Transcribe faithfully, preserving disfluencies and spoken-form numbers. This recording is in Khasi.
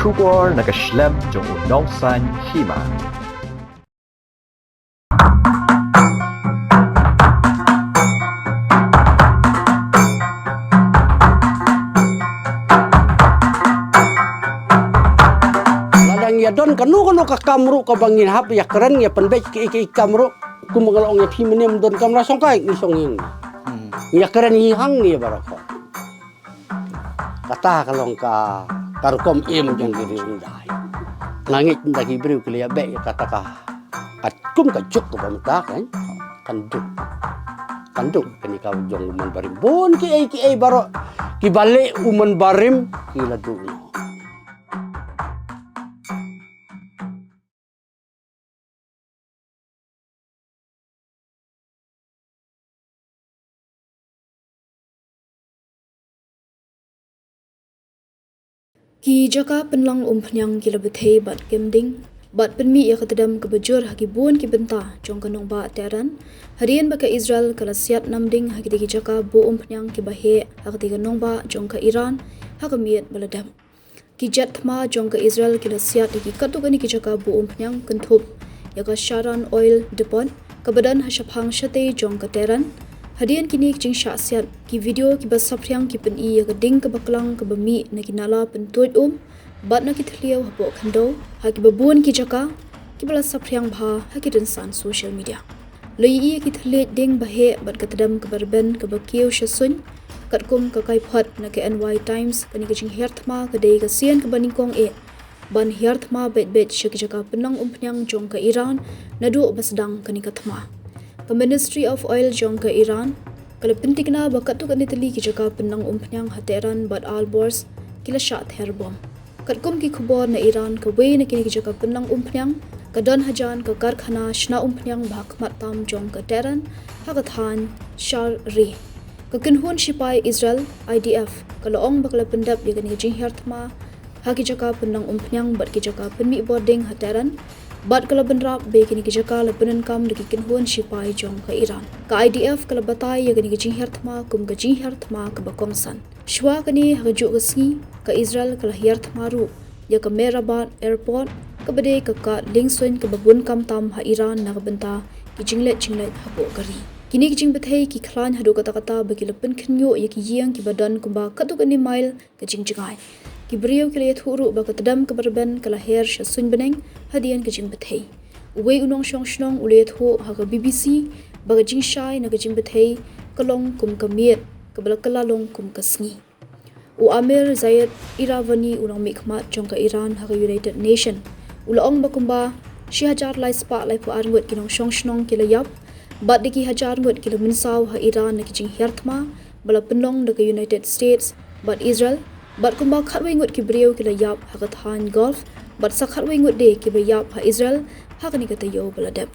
Khubor na ka shlem jong u nongsaiñ hima. Lada ngi ïa don kano kano ka kam ruh kaba ngin hap ïa kren ïa pynbeit ki, ki kam ruh, kum ba nga la ong ïa phi mynne, ym don kamra shongkai ngi shong ïing. Hmm. Ngi ïa kren hi hangne baroh. Kata ka long ka, ka rukom im jong ki riewhyndai. Nga ngeit mynta ki briew ki la ïa beh ïa kata ka, ka kum ka juk kaba mynta kan, kan duk. Kan duk kane ka jong u Manbarim. Bun kiei kiei baroh kiba leh u Manbarim ki la duh noh. Ki jaka pynlong umphniang ki la bthei bad kem ding bad pynmih ïa ka tdem kaba jur ha ki bun ki bynta jong ka nongbah Tehran, hadien ba ka Israel ka la siat nam ding ha kitei ki jaka buh umphniang kiba heh ha katei ka nongbah jong ka Iran ha ka miet ba la dep. Ki jet thma jong ka Israel ki la siat ha ki katto katne ki jaka buh umphniang, kynthup ïa ka Shahran Oil Depot kaba don ha shaphang shatei jong ka Tehran. Hadien kine ki jingshah siat, ki video kiba saphriang ki pyni ïa ka ding kaba klang kaba mih na ki nala pyntuid um bad na ki thliew hapoh khyndew ha kiba bun ki jaka, kiba la saphriang bha ha ki rynsan social media. La ïohi ïa ki thylliej ding ba heh bad ka tdem kaba rben kaba kiew sha suiñ, katkum ka kaiphod na ka N Y Times. Kane ka jinghiar thma ka dei ka sien kaba nyngkong eh ban hiar thma beit beit sha ki jaka pynlong umphniang jong ka Iran naduh ba sdang kane ka thma. Ka Ministry of Oil jong ka Iran ka la pyntikna ba katto katne tylli ki jaka pynlong umphniang ha Tehran bad Alborz ki la shah ther bom. Katkum ki khubor na Iran, kawei na kine ki jaka pynlong umphniang ka don hajan ka karkhana shna umphniang ba ha khmat tam jong ka Tehran ha ka thaiñ Sharri. Ka kynhun shipai Israel, I D F, ka la ong ba ka la pyndep ïa kane ka jinghiar thma ha ki jaka pynlong umphniang bad ki jaka pynmih bording ha Tehran, bad ka la bynrap ba kine ki jaka la pyndonkam da ki kynhun shipai jong ka Iran. Ka I D F ka la batai ïa kane ka jinghiar thma kum ka jinghiar thma kaba kongsan. Shuwa kane ha kajuh ka sngi, ka Israel ka la hiar thma ruh ïa ka Mehrabad Airport, kaba dei ka kad liengsuiñ kaba bun kam tam ha Iran na ka bynta ki jingleit jingleit hapoh ka ri. Kine ki jingbthei ki khlaiñ haduh katta katta ba ki la pynkhynñiuh ïa ki ïing kiba don kumba katto katne mail ka jingjngai. Ki briew ki la ïathuh ruh ba ka tdem kaba rben ka la her sha suiñ bneng hadien ka jingbthei. Uwei u nongshong shnong u la ïathuh ha ka B B C ba ka jingshai na ka jingbthei ka long kum ka miet kaba la kylla long kum ka sngi. U Amir Zayed Iravani, u nongmihkhmat jong ka Iran ha ka United Nation, u la ong ba kumba shi hajar lai spah laiphew ar ngut ki nongshong shnong ki la ïap, bad da ki hajar ngut ki la mynsaw ha Iran na ki jinghiar thma ba la pynlong da ka United States bad Israel, bad kumba khatwei ngut ki briew ki la ïap ha ka thaiñ Gulf, bad sa khatwei ngut de kiba ïap ha Israel ha kane ka taïew ba la dep.